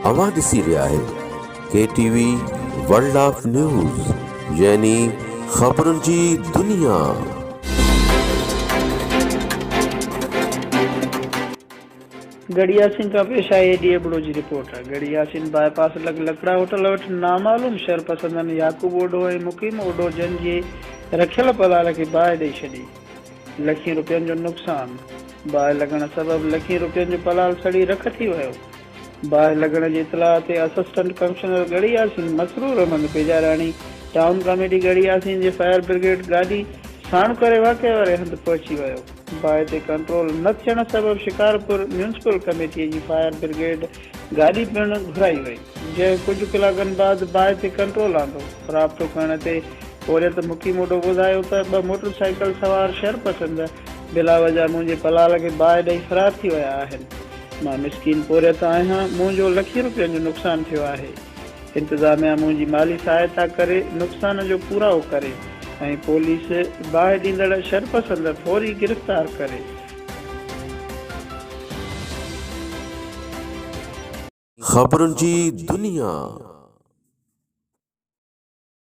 اوهان ڏسي رهيا آهيو K T V world of news يعني خبرن جي دنيا. ڳڙهي ياسين کان پيش آهي اي ڊي ابڙو جي رپورٽ. ڳڙهي ياسين باء پاس لڳ لڪڙا هوٽل وٽ نامعلوم شرپسندن يعقوب اوڍو ۽ مقيم اوڍو جن جي رکيل پلال کي باهه ڏئي ڇڏي. لکين روپين جو نقصان، باهه لڳڻ سبب لکين روپين جو پلال سڙي رک ٿي ويو. باهه لڳڻ جي اطلاع تي assistant commissioner Garhi Yasin Masroor Ahmed Bijarani town committee Garhi Yasin جي فائر برگيڊ گاڏي ساڻ ڪري واقعي واري هنڌ پهچي ويو. باهه تي ڪنٽرول نه ٿيڻ سبب شڪارپور ميونسپل ڪميٽي جي فائر برگيڊ گاڏي پڻ گهرائي وئي، جنهن ڪجهه ڪلاڪن بعد باهه تي ڪنٽرول آندو. رابطو ڪرڻ تي پورهيت مقيم اوڍو ٻڌايو ته ٻه موٽر سائيڪل سوار شرپسند بلاوجه منهنجي پلال کي باهه ڏئي فرار ٿي ويا آهن. مان مسڪين پورهيت آهيان، منهنجو لکين روپين جو نقصان ٿيو آهي. انتظاميا منهنجي مالي سهائتا ڪري نقصان جو پورائو ڪري ۽ پوليس باهه ڏيندڙ شرپسند فوري گرفتار ڪري. خبرن جي دنيا.